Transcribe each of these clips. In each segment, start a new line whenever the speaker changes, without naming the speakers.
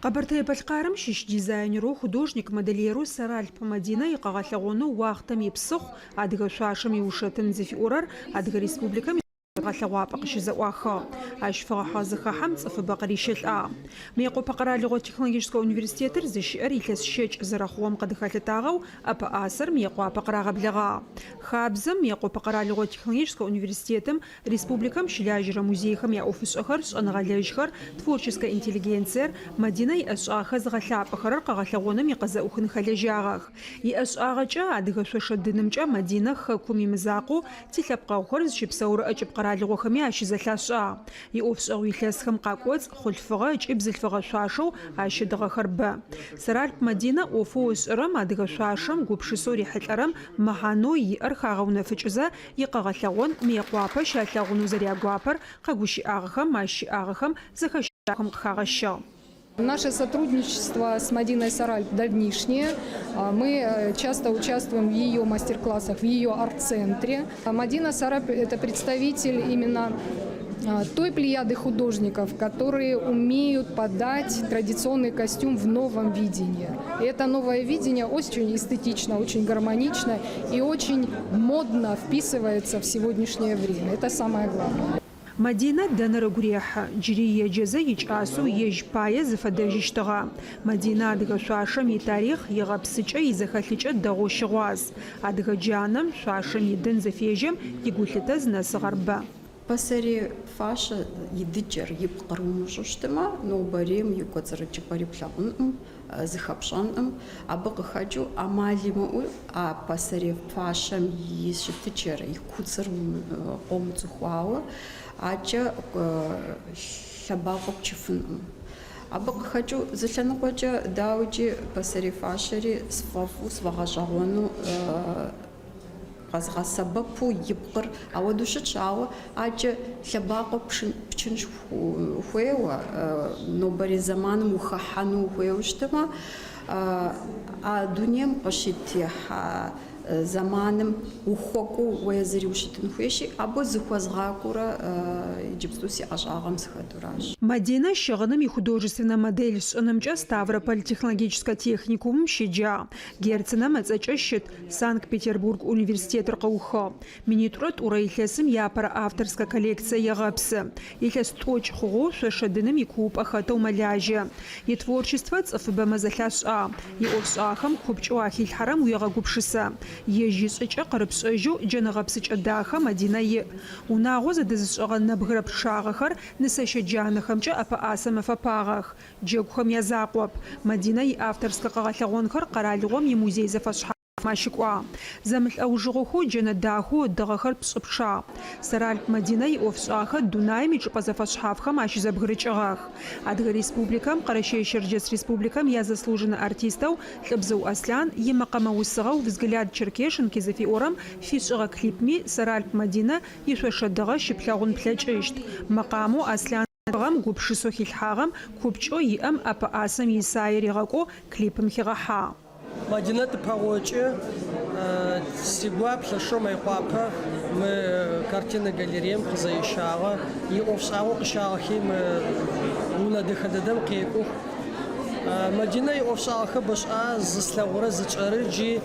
Къэбэртэе-Бэлъкъарым щыщ дизайнерэу, художник-модельерэу Сэралп Мадинэ икъэгъэлъэгъонэу Уахътэм ипсыхъу, адыгэ шъуашэм иушэтын зыфиӏорэр Адыгэ Республикэм игъэлъэгъуапӏэ къыщызэӏуахыгъ. Ащ фэгъэхьыгъэ зэхахьэм цӏыфыбэ къырищэлӏагъ. Мыекъопэ къэралыгъо технологическэ университетыр зыщыӏэр илъэс щэкӏ зэрэхъугъэм къыдыхэлъытагъэу ӏэпэӏасэр Мыекъуапэ къырагъэблэгъагъ. Хабзэм Мыекъопэ къэралыгъо технологическэ университетым Республикэм щылажьэрэ музейхэм яӏофышӏэхэр, шӏэныгъэлэжьхэр, творческэ интеллигенциер, Мадинэ иӏэшӏагъэхэр зыгъэлъапӏэхэрэр къэгъэлъэгъоным икъызэӏухын хэлэжьагъэх. Иӏэшӏагъэкӏэ, адыгэ шъошэ дынымкӏэ Мадинэ хэкум имызакъоу, тилъэпкъэгъухэр зыщыпсэурэ ӏэкӏыб къэралыгъохэми ащызэлъашӏагъ. Иӏофшӏэгъу илъэсхэм къакӏоцӏ хъулъфыгъэ ыкӏи бзылъфыгъэ шъуашэу ащ ыдыгъэхэр бэ. Сэралп Мадинэ ӏофэу ышӏэрэм, адыгэ шъуашэм гупшысэу рихьылӏэрэм мэхьанэу иӏэр хагъэунэфыкӏызэ, Икъэгъэлъэгъон Мыекъуапэ щалъэгъунэу зэрягуапэр къэгущыӏагъэхэм, ащ щыӏагъэхэм, зэхэщакӏохэм къыхагъэщыгъ.
Наше сотрудничество с Мадиной Саральп давнишнее. Мы часто участвуем в ее мастер-классах, в ее арт-центре. Мадина Саральп – это представитель именно той плеяды художников, которые умеют подать традиционный костюм в новом видении. И это новое видение очень эстетично, очень гармонично и очень модно вписывается в сегодняшнее время. Это самое главное.
Мадинэ дэныр ыгу рехьы, джыри еджэзэ икӏасэу ежь пае зыфэдэжьыщтыгъэ. Мадинэ адыгэ шъуашэм итарихъ, игъэпсыкӏэ, изэхэлъыкӏэ дэгъоу щыгъуаз. Адыгэ джанэм, шъуашэм идын зыфежьэм игулъытэ зынэсыгъэр бэ.
Пасэрей фащэ и дыкӏэр, и пкъыр умыщӏу щытымэ, нобэрейм и кӏуэцӏрыкӏыпӏэри плъагъункъым, зыхэпщӏэнкъым. Абы къыхэкӏыу ӏэмал имыӏэу а пасэрей фащэм и щытыкӏэр, и куцӏыр къомыцӏыхуауэ, акӏэ лъэбакъуэ пчыфынкъым. Абы къыхэкӏыу зы лъэныкъуэкӏэ дауикӏи пасэрей фащэри сфӏэфӏу, сфӏэгъэщӏэгъуэну Къэзгъэсэбэпу и пкъыр ауэдэу щытщ, ауэ акӏэ лъэбакъуэ пчын хуейуэ, нобэрей зэманым ухыхьэну ухуейуэ щытымэ, а дунейм къыщытехьа зэманым ухуэкӏуэу уэ езыри ущытын хуейщи, абы зыхуэзгъакӏуэурэ иджыпсту си ӏэщӏагъэм сыхэтуращ.
Мадинэ щыгъыным и художественнэ модель шӏынымкӏэ Ставрополь технологическэ техникумым щеджагъ. Герценым ыцӏэкӏэ щыт Санкт-Петербург университетыр къыухыгъ. Минитӏурэ тӏурэ илъэсым иапэрэ авторскэ коллекцие егъэпсы. Илъэс тӏокӏ хъугъэу шъошэ дыным икуупӏэ хэтэу мэлажьэ. Итворчествэ цӏыфыбэмэ зэлъашӏагъ. Иӏофшӏагъэхэм купкӏэу ахилъхьэрэм уегъэгупшысэ. Ежь ишӏыкӏэ къырыпшӏэжьэу джэнэ гъэпсыкӏэ дахэ Мадинэ иӏ. Унагъо зэдэзышӏэгъэ нэбгырэ пчъагъэхэр нысэщэ джанэхэмкӏэ ӏэпэӏасэм ыфэпагъэх. Джэгухэм язакъоп. Мадинэ иавторскэ къэгъэлъэгъонхэр къэралыгъом имузей зэфэшъхьафхэм ащыкӏуагъ. Зэмылӏэужыгъохэу джэнэ дахэу ыдыгъэхэр пшӏы пчъагъ. Сэралп Мадинэ иӏофшӏагъэхэр дунаим ичӏыпӏэ зэфэшъхьафхэм ащызэбгырыкӏыгъэх. Адыгэ Республикэм, Къэрэщэе-Щэрджэс Республикэм язаслуженнэ артистэу Лӏыбзыу Аслъан имэкъэмэ усыгъэу Взгляд черкешенки зыфиӏорэм фишӏыгъэ клипми Сэралп Мадинэ ишъошэ дыгъэ щыплъэгъун плъэкӏыщт. Мэкъамэу Аслъан ытхыгъэм гупшысэу хилъхьагъэм, купкӏэу иӏэм ӏэпэӏасэм исае ригъэкӏоу клипым хигъэхьагъ.
Мадинэ тыпэгъокӏы. Сигуап лъэшэу Мыекъуапэ мы картинэ галереем къызэрищагъэ. Иӏофшӏагъэу къыщагъэхи мы унэ дэхэ дэдэм къекӏух. Мадинэ иӏофшӏагъэхэр бэшӏа зыслъэгъурэ зытшӏэрэр джи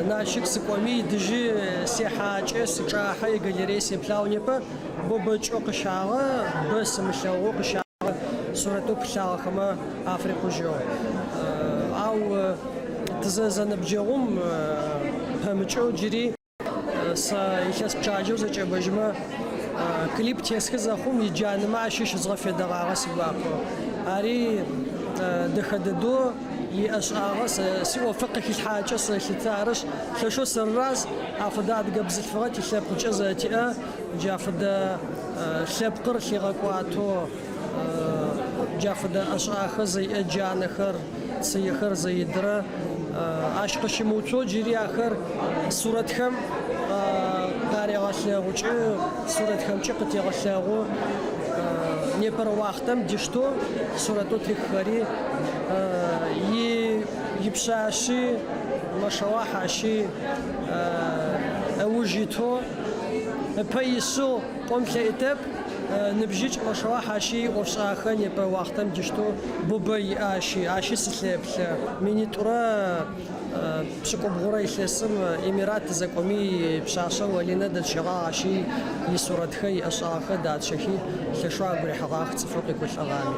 Налщык сыкӏоми идыжьи сехьакӏэ, сычӏахьэ, игалерее сеплъы, ау непэ Бо бэкӏэу къыщагъэ, бэ сымылъэгъоу къыщагъэ, сурэтэу пылъагъэхэмэ африкъужьыгъ. Ау тызэзэныбджэгъум пэмыкӏэу джыри сэ илъэс пчъаджэу зэкӏэбэжьмэ клип тесхы зэхъум иджанэмэ ащыщ згъэфедэгъагъэ сигуапэу. Ари дэхэ дэдэу иӏэшӏагъэ сэ сиӏофы къыхилъхьакӏэ сэлъытэ. Арышъ, лъэшэу сырыраз афэдэ адыгэ бзылъфыгъэ тилъэпкъкӏэ зэрэтиӏэ. Джа фэдэ лъэпкъыр лъигъэкӏуатэу, джа фэдэ ӏэшӏагъэхэр зэиӏэ джанэхэр, цыехэр зэидырэ, ащ къыщымыуцоу джыри ахэр сурэтхэм къарегъэлъэгъукӏы, сурэтхэмкӏи къытегъэлъэгъу. Непэрэ уахътэм диштэу сурэтэу триххэри, ипшъашъи, машаллахь, ащи ыуж итэу, Ыпэ ишъэу пӏон плъэӏытэп. Ныбжьыкӏ, машаллахь, ащи иӏофшӏагъэхэр непэрэ уахътэм диштэу Бубэ иӏэ ащи, ащи сылъэплъэ. Минитӏурэ пшӏыкӏубгъурэ илъэсым Эмират тызэкӏоми ипшъашъэу Алинэ дэтщэгъагъ, ащи исурэтхэр, иӏэшӏагъэхэр датщэхи, лъэшэу агу рихьыгъагъ цӏыфэу къекӏолӏэгъами.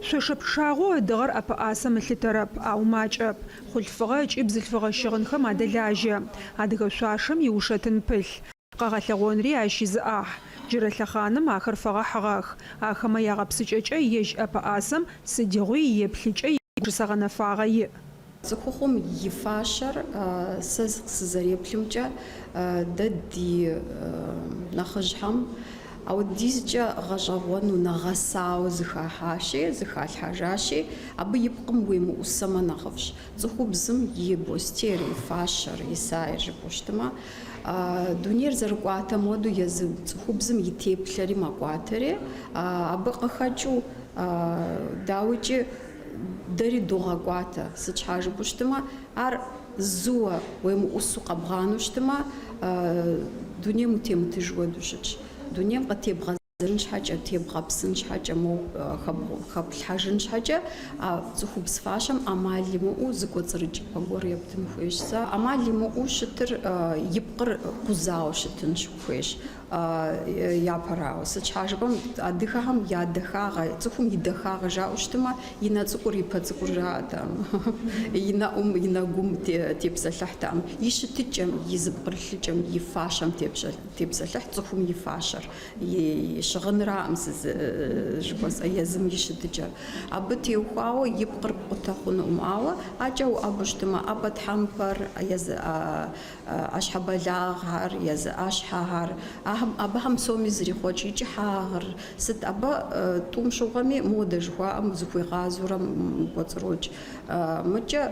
Шъошэ пчъагъэу ыдыгъэр ӏэпэӏасэм ылъытэрэп, ау макӏэп. Хъулъфыгъэ ыкӏи бзылъфыгъэ щыгъынхэм адэлажьэ. Адыгэ шъуашэм иушэтын пылъ. Къэгъэлъэгъонри ащ изы ӏахь. Джырэ лъэхъаным ахэр фэгъэхьыгъэх. Ахэмэ ягъэпсыкӏэкӏэ ежь ӏэпэӏасэм сыдигъуи иеплъыкӏэ игупшысэ гъэнэфагъэ иӏ.
Цӏыхухъум и фащэр сэ сызэреплъымкӏэ дэ ди нэхъыжьхэм ауэдизкӏэ гъэщӏэгъуэну нэгъэсауэ зыхахьащи, зыхалъхьэжащи, абы и пкъым уемыӏусэмэ нэхъыфӏщ. Цӏыхубзым и бостейр, и фащэр, и саер жыпӏэу щытмэ, дунейр зэрыкӏуатэм хуэдэу езы цӏыхубзым и теплъэри мэкӏуатэри, абы къыхэкӏыу, дауикӏи, дэри догъэкӏуатэ. Сыт щхьа жыпӏэу щытмэ, ар зыуэ уемыӏусу къэбгъанэу щытмэ, дунейм утемытыж хуэдэу щытщ. Дунейм къытебгъэзэжын щхьэкӏэ, тебгъэпсын щхьэкӏэ, моуэ хэплъхьэжын щхьэкӏэ, а цӏыхубз фащэм ӏэмал имыӏэу зыкӏуэцӏрыкӏыпӏэ гуэр ептын хуейщ. Сэ ӏэмал имыӏэу щытыр и пкъыр къузауэ щытын хуейщ. Япэрауэ, сыт щхьа жыпӏэм адыгэхэм я дахагъэ, цӏыхум и дахагъэ жаӏэу щытмэ, и нэ цӏыкӏур, и пэ цӏыкӏур жаӏэтэкъым, и нэӏум, и нэгум тепсэлъыхьтэкъым, и щытыкӏэм, и зыпкърылъыкӏэм, и фащэм тепсэлъыхь цӏыхум и фащэр, и щыгъынраӏым жыхуэсӏэ езым и щытыкӏэр. Абы теухуауэ и пкъыр пкъутэ хъунукъым, ауэ акӏэ уӏэбу щытмэ, ӏэпэ тхьэмпэр езы ӏэщхьэбэлагъхэр, езы ӏэщхьэхэр, абыхэм псоми зрихъуэкӏ и кӏыхьагъыр. Сыт абы тӏум щыгъуэми модэ жыхуаӏэм зыхуигъазэурэ кӏуэцӏрокӏ. Мыкӏэ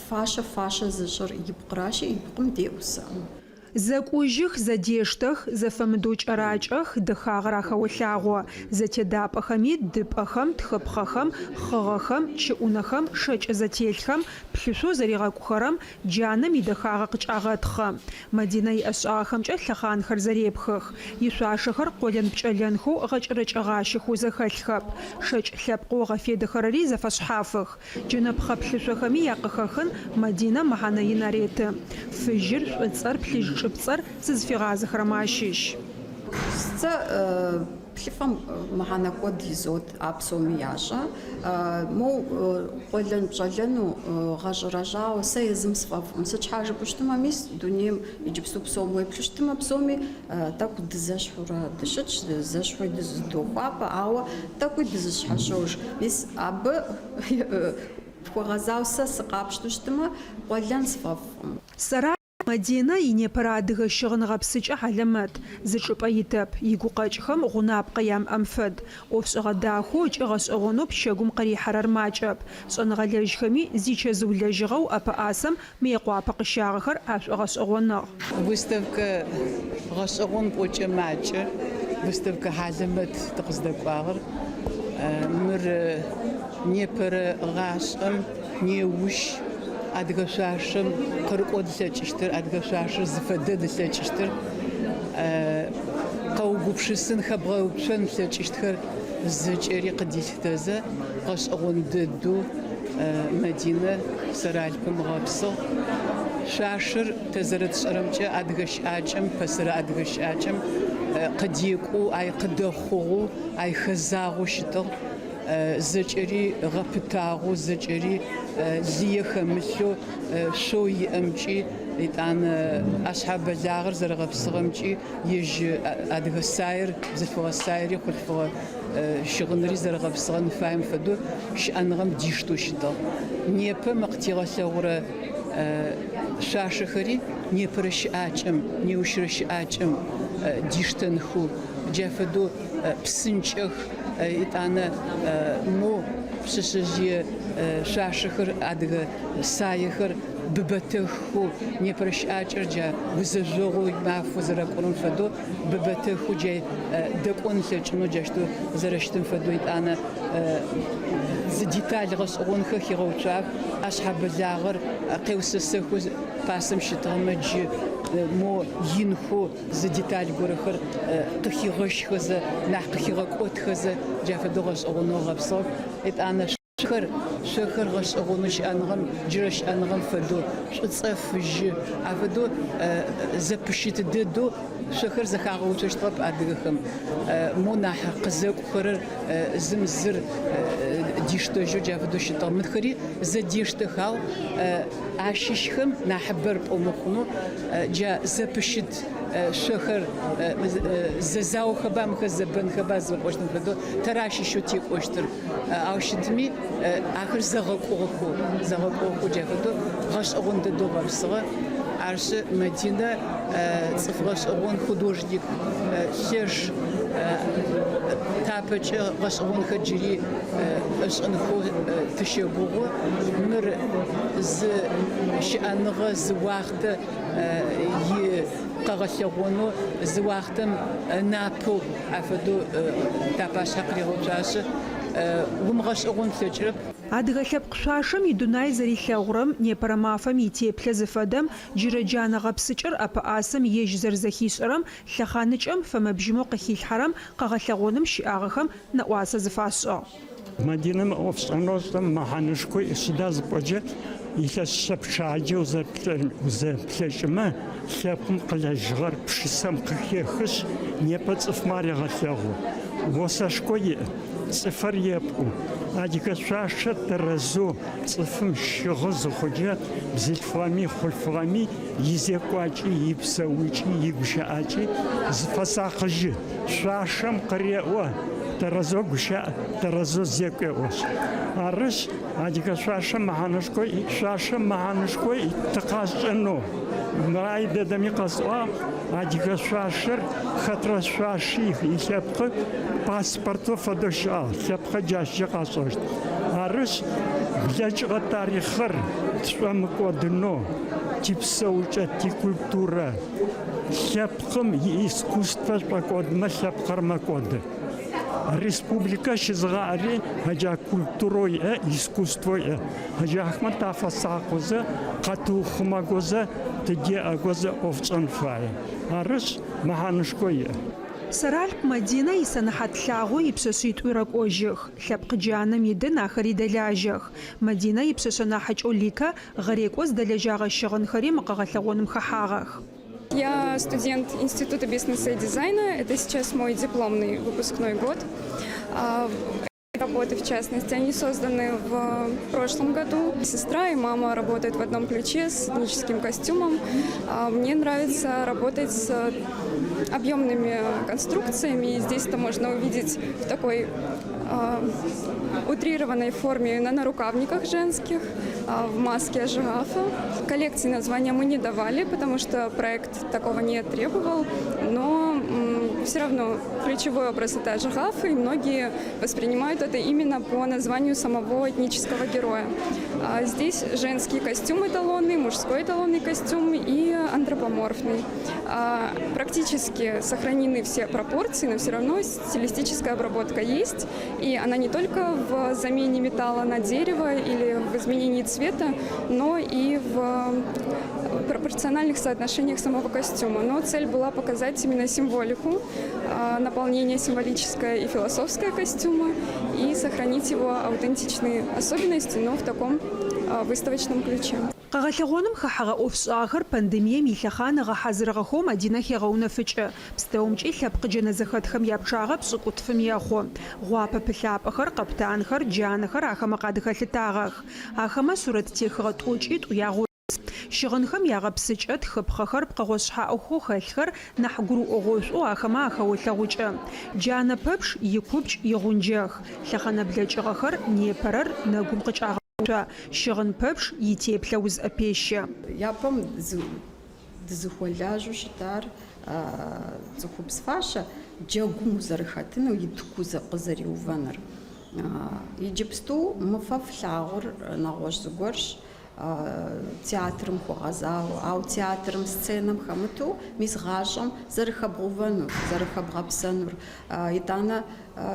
фащэ фащэ зыщӏыр и пкъращи, и пкъым деӏусэкъым.
Зэкӏужьых, зэдештэх, зэфэмыдэу кӏэракӏэх, дэхагъэр ахэолъагъо. Зэтедапӏэхэми, дыпӏэхэм, тхыпхъэхэм, хъыгъэхэм, чыӏунэхэм, шэкӏ зэтелъхэм, плъышъоу зэригъэкӏухэрэм, Джанэм идэхагъэ къыкӏагъэтхъы. Мадинэ иӏэшӏагъэхэмкӏэ лъэхъанхэр зэрепхых. Ишъуашэхэр къолэн-пкӏэлэнхэу гъэкӏэрэкӏэгъащэхэу зэхэлъхэп. Шэкӏ лъэпкъэу ыгъэфедэхэрэри зэфэшъхьафых. Джэнэпхъэ плъышъохэми якъыхэхын Мадинэ мэхьанэ ин ареты. Фыжьыр, шӏуцӏэр, плъыжь чӏыпцӏэр зызфигъазэхэрэм ащыщ.
Сэ Плъыфэм мыхьэнэ куэд изот, а псоми ящӏэ. Моу къуэлэн-пщӏэлэну гъэщӏэрэщӏауэ сэ езым сфӏэфӏкъым. Сыт щхьа жыпӏэу щытмэ, мис дунейм иджыпсту псом уеплъу щытмэ, псоми тӏэкӏу дызэщхьурэ дыщытщ, зэщхьуи дызыдохуапэ, ауэ тӏэкӏуи дызыщхьэщож. Мис абы хуэгъэзауэ сэ сыкъапщтэу щытмэ, къуэлэн сфӏэфӏкъым.
Сэралъп Мадинэ инепэрэ адыгэ щыгъын гъэпсыкӏэ хьалэмэт, зы чӏыпӏэ итэп, игукъэкӏхэм гъунапкъэ ямыӏэм фэд. ӏофшӏэгъэ дахэу ыкӏи гъэшӏэгъонэу пчэгум къырихьэрэр макӏэп. Шӏэныгъэлэжьхэми зичэзыу лэжьыгъэу ӏэпэӏасэм Мыекъуапэ къыщагъэхэр ашӏогъэшӏэгъоныгъ.
Выставкэ гъэшӏэгъон пӏокӏэ макӏэ, выставкэ хьалэмэт тыкъыздэкӏуагъэр. Мыр непэрэ гъашӏэм Неущ адыгэ шъуашэм къырыкӏон ылъэкӏыщтыр, адыгэ шъуашэр зыфэдэн ылъэкӏыщтыр, къэугупшысын, хэбгъэуцон плъэкӏыщтхэр зэкӏэри къыдилъытэзэ, гъэшӏэгъон дэдэу Мадинэ Сэралпым ыгъэпсыгъ. Шъуашэр тэ зэрэтшӏэрэмкӏэ адыгэ щыӏакӏэм, пэсэрэ адыгэ щыӏакӏэм къыдекӏоу, ай къыдэхъугъэу, ай хэзагъэу щытыгъ. Зэкӏэри гъэпытагъэу, зэкӏэри лые хэмылъэу, шъоу иӏэмкӏи, етӏанэ ӏэшъхьэбэлагъэр зэрэгъэпсыгъэмкӏи, ежь адыгэ саер, бзылъфыгъэ саери, хъулъфыгъэ щыгъынри зэрэгъэпсыгъэн фаем фэдэу щыӏэныгъэм диштэу щытыгъ. Непэ мы къытигъэлъэгъурэ шъуашэхэри непэрэ щыӏакӏэм, неущрэ щыӏакӏэм диштэнхэу, джа фэдэу псынкӏэх, Етӏанэ мо пшъэшъэжъые шъуашэхэр, адыгэ саехэр быбэтэххэу, непэрэ щыӏакӏэр джа гузэжъогъоу мафэу зэрэкӏорэм фэдэу быбэтэххэу джа дэкӏон ылъэкӏынэу джащтэу зэрэщытым фэдэу етӏанэ зы деталь гъэшӏэгъонхэр хигъэуцуагъ. ӏэшъхьэбэлагъэр къеусэсэхэу пасэм щытыгъэмэ джы. мо инхэу зы деталь горэхэр къыхигъэщхэзэ, нахь къыхигъэкӏотхэзэ, джа фэдэу гъэшӏэгъонэу гъэпсыгъэх. Етӏанэ шъохэр, шъохэр гъэшӏэгъонэу щыӏэныгъэм, джырэ щыӏэныгъэм фэдэу, шӏуцӏэ, фыжьы, афэдэу зэпыщыт дэдэу шъохэр зэхагъэуцощтыгъэп адыгэхэм. Мо нахь къызэкӏухэрэр зым зыр диштэжьэу джа фэдэу щытыгъ. Мыхэри зэдештэх, ау ащыщхэм нахьыбэр пӏомэ хъунэу джа зэпыщыт шъохэр зэзаохэба, мыхэр зэбэнхэба зыфэпӏощтым фэдэу тэра ащыщэу текӏощтыр. Ау щытми ахэр зэгъэкӏугъэхэу, зэгъэкӏугъэхэу джа фэдэу гъэшӏэгъон дэдэу гъэпсыгъэ. Арышъы, Мадинэ цӏыф гъэшӏэгъон художник лъэш, тапэкӏэ гъэшӏэгъонхэр джыри ышӏынхэу тыщэгугъы. Мыр зы щыӏэныгъэ, зы уахътэ и къэгъэлъэгъонэу, зы уахътэм ынапэу афэдэу тапашъхьэ къырегъэуцуашъы, умыгъэшӏэгъон плъэкӏырэп.
Адыгэ лъэпкъ шъуашэм идунай зэрилъэгъурэм, непэрэ мафэм итеплъэ зыфэдэм, джырэ джанэ гъэпсыкӏэр ӏэпэӏасэм ежь зэрэзэхишӏэрэм, лъэхъаныкӏэм фэмэ-бжьымэу къыхилъхьэрэм къэгъэлъэгъоным щыӏагъэхэм нэӏуасэ зыфашӏыгъ.
Мадинэ мы ӏофшӏэнэу ышӏырэм мэхьанэшхо иӏ, сыда зыпӏокӏэ, илъэс шъэ пчъагъэкӏэ узэплъэкӏымэ, лъэпкъым къылэжьыгъэр пшысэм къыхехышъ, непэ цӏыфмэ арегъэлъэгъу. Осэшхо иӏ, цӏыфыр епӏу. Адыгэ шъуашэр тэрэзэу цӏыфым щыгъы зыхъукӏэ, бзылъфыгъэми хъулъфыгъэми изекӏуакӏи, ипсэукӏи, игущыӏакӏи зыфэсакъыжьы. Шъуашэм къыреӏо, тэрэзэу гущыӏ, тэрэзэу зекӏу еӏошъ. Арышъ, адыгэ шъуашэм мэхьанэшхо иӏ, шъуашэм мэхьанэшхо иӏ тыкъашӏэнэу. Мыр дэдэми къэсӏуагъ, адыгэ шъуашэр хэтрэ шъуаши илъэпкъы паспортэу фэдэу щыӏагъ, лъэпкъыр джащкӏэ къашӏэщт. Арышъ, блэкӏыгъэ тарихъыр тшӏомыкӏодынэу, типсэукӏэ, тикультурэ, лъэпкъым иискусствэ шӏокӏодмэ, лъэпкъыр мэкӏоды. Республикэ щызыгъаӏэри ыджа культурэу иӏэ, искусствэу иӏэ. Ыджа ахэмэ тафэсакъызэ, къэтыухъумэгозэ, тыдеӏэгозэ ӏоф тшӏэн фае. Арышъ, мэхьанэшхо иӏ.
Сэралп Мадинэ исэнэхьат лъагъо ипшъэшъитӏуи рэкӏожьых. Лъэпкъ джанэм идын ахэри дэлажьэх. Мадинэ ипшъэшъэ нахьыкӏэу Ликэ гъэрекӏо зыдэлэжьагъэ щыгъынхэри мы къэгъэлъэгъоным хэхьагъэх.
Я студент Института бизнеса и дизайна. Это сейчас мой дипломный выпускной год. Работы, в частности, они созданы в прошлом году. Сестра и мама работают в одном ключе с этническим костюмом. Мне нравится работать с объемными конструкциями. И здесь это можно увидеть в такой утрированной форме на нарукавниках женских, в маске жирафа. Коллекции названия мы не давали, потому что проект такого не требовал, но все равно ключевой образ это жирафы, и многие воспринимают это именно по названию самого этнического героя. Здесь женский костюм эталонный, мужской эталонный костюм и антропоморфный. Практически сохранены все пропорции, но все равно стилистическая обработка есть. И она не только в замене металла на дерево или в изменении цвета, но и в пропорциональных соотношениях самого костюма. Но цель была показать именно символику, наполнение символическое и философское костюма, и сохранить его аутентичные особенности, но в таком выставочном ключе.
Къэгъэлъэгъоным хэхьэгъэ ӏофшӏагъэхэр пандемием илъэхъан ыгъэхьазырыгъэхэу Мадинэ хегъэунэфыкӏы. Пстэумкӏи лъэпкъ джэнэ зэхэтхэм япчъагъэ пшӏыкӏутфым ехъу. Гъуапэ пылъапӏэхэр, къэптанхэр, джанэхэр ахэмэ къадыхэлъытагъэх. Ахэмэ сурэт техыгъэ тӏокӏитӏу ягъус. Щыгъынхэм ягъэпсыкӏэ, тхыпхъэхэр, пкъыгъо шъхьаӏэхэу хэлъхэр нахь гурыӏогъошӏоу ахэмэ ахэолъэгъукӏы. Джанэ пэпчъ икупкӏ, игъунджэх. Лъэхъэнэ блэкӏыгъэхэр, непэрэр нэгум къыкӏагъэуцо. Щыгъын пэпчъ итеплъэ узӏэпещэ.
Япэм дызыхуэлажьэу щытар цӏыхубз фащэ джэгум узэрыхэтыну итку къызэриувэныр. Иджыпсту мы фэ флъагъур нэгъуэщӏ зыгуэрщ, театрым хуэгъэзауэ, ауэ театрым сценэм хэмыту мис гъащӏэм зэрыхэбгъэувэнур, зэрыхэбгъэпсэнур. Итӏанэ.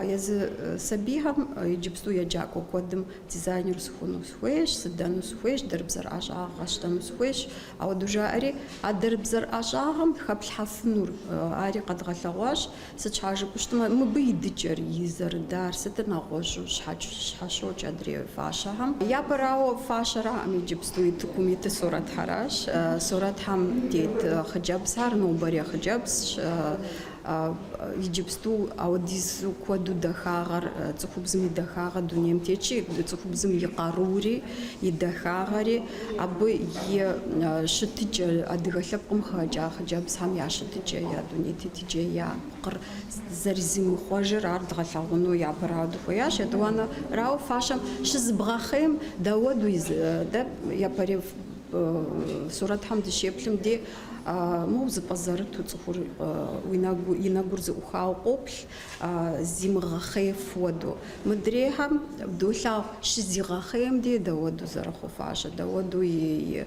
Езы сабийхэм иджыпсту еджакӏуэ куэдым дизайнер сыхъуну сыхуейщ, сыдэну сыхуейщ, дэрбзэр ӏэщӏагъэ къэсщтэну сыхуейщ. Ауэдэу жаӏэри, а дэрбзэр ӏэщӏагъэм хэплъхьэфынур ари къэдгъэлъэгъуащ. Сыт щхьа жыпӏэу щытмэ, мыбы и дыкӏэр, и зэрыдар сытыр нэгъуэщӏу щхьэщокӏ адрей фащэхэм. Япэрауэ, фащэраӏым иджыпсту утыкум итыр сурэтхэращ. Сурэтхэм тет хъыджэбзхэр нобэрей хъыджэбзщ. Иджыпсту ауэдизу куэду дахагъэр, цӏыхубзым и дахагъэ дунейм тетщи, цӏыхубзым и къарури, и дахагъэри, абы и щытыкӏэ, адыгэ лъэпкъым къыхэкӏа хъыджэбзхэм я щытыкӏэ, я дуней тетыкӏэ, я пкъыр зэрызимыхъуэжыр ар дгъэлъэгъуну япэрауэ дыхуеящ. Етӏуанэрауэ, фащэм щызыбгъэхъейм дауэду дэ япэрей сурэтхэм дыщеплъым де Моуэ зэпӏэзэрыту цӏыхур уи нэгу, и нэгур зэӏухауэ къоплъ, зимыгъэхъейф хуэдэу. Мыдрейхэм долъагъу щызигъэхъейм де дауэду зэрыхъу фащэ, дауэду и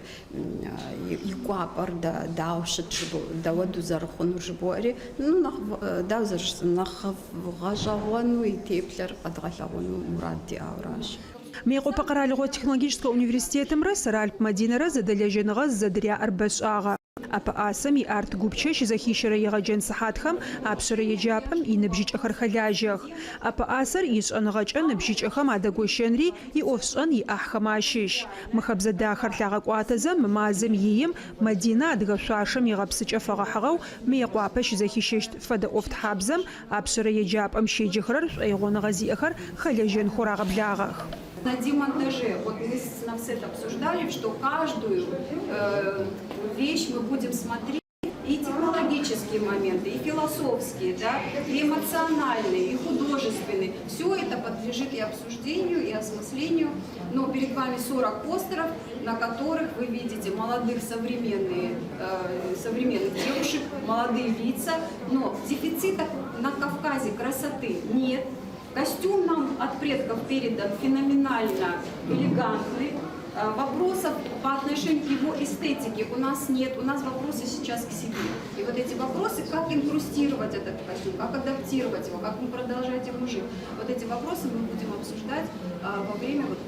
кӏуапӏэр дауэ щыт жыбо, дауэду зэрыхъунур жыбоӏэри, ну, нэхъ дауэ зэрыжысӏэн, нэхъ гъэщӏэгъуэну и теплъэр къэдгъэлъэгъуэну мурад диӏауращ.
Мыекъопэ къэралыгъо технологическэ университетымрэ Саральп Мадинэрэ зэдэлэжьэныгъэ зэдыряӏэр бэшӏагъэ. ӏэпэӏасэм иарт-гупчэ щызэхищэрэ егъэджэн сыхьатхэм апшъэрэ еджапӏэм иныбжьыкӏэхэр хэлажьэх. ӏэпэӏасэр ишӏэныгъэкӏэ ныбжьыкӏэхэм адэгощэнри иӏофшӏэн иӏахьхэм ащыщ. Мы хэбзэ дахэр лъагъэкӏуатэзэ мы мазэм иим Мадинэ адыгэ шъуашэм игъэпсыкӏэ фэгъэхьыгъэу Мыекъуапэ щызэхищэщт фэдэ ӏофтхьабзэм Апшъэрэ еджапӏэм щеджэхэрэр шӏоигъоныгъэ зиӏэхэр хэлэжьэнхэу рагъэблагъэх.
На демонтаже, вот мы с Нафсет обсуждали, что каждую вещь мы будем смотреть и технологические моменты, и философские, да, и эмоциональные, и художественные. Все это подлежит и обсуждению, и осмыслению. Но перед вами 40 постеров, на которых вы видите молодых современные, современных девушек, молодые лица. Но дефицита на Кавказе красоты нет. Костюм нам от предков передан феноменально элегантный. Вопросов по отношению к его эстетике у нас нет. У нас вопросы сейчас к себе. И вот эти вопросы, как инкрустировать этот костюм, как адаптировать его, как ему продолжать ему жить. Вот эти вопросы мы будем обсуждать во время вот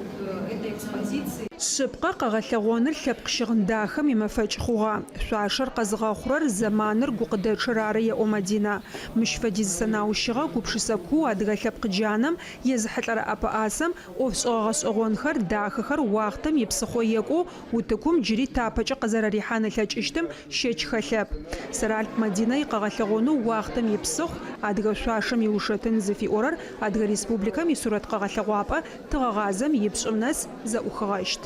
этой экспозиции.
Шъыпкъэ, къэгъэлъэгъоныр лъэпкъ щыгъын дахэм имэфэкӏ хъугъэ. Шъуашэр къэзыгъэхъурэр зэманыр, гукъыдэчъыр ары, еӏо Мадинэ. Мыщ фэдиз сэнаущыгъэ, гупшысэ куу адыгэ лъэпкъ джанэм езыхьылӏэрэ ӏэпэӏасэм ӏофшӏэгъэ гъэшӏэгъонхэр, дахэхэр уахътэм ипсыхъо екӏоу утыкум джыри тапэкӏэ къызэрэрихьан ылъэкӏыщтым щэч хэлъэп. Сэралп Мадинэ икъэгъэлъэгъонэу Уахътэм ипсыхъу, адыгэ шъуашэм иушэтын зыфиӏорэр Адыгэ Республикэм и Сурэт къэгъэлъэгъуапӏэ тыгъэгъазэм ипшӏым нэс зэӏухыгъэщт.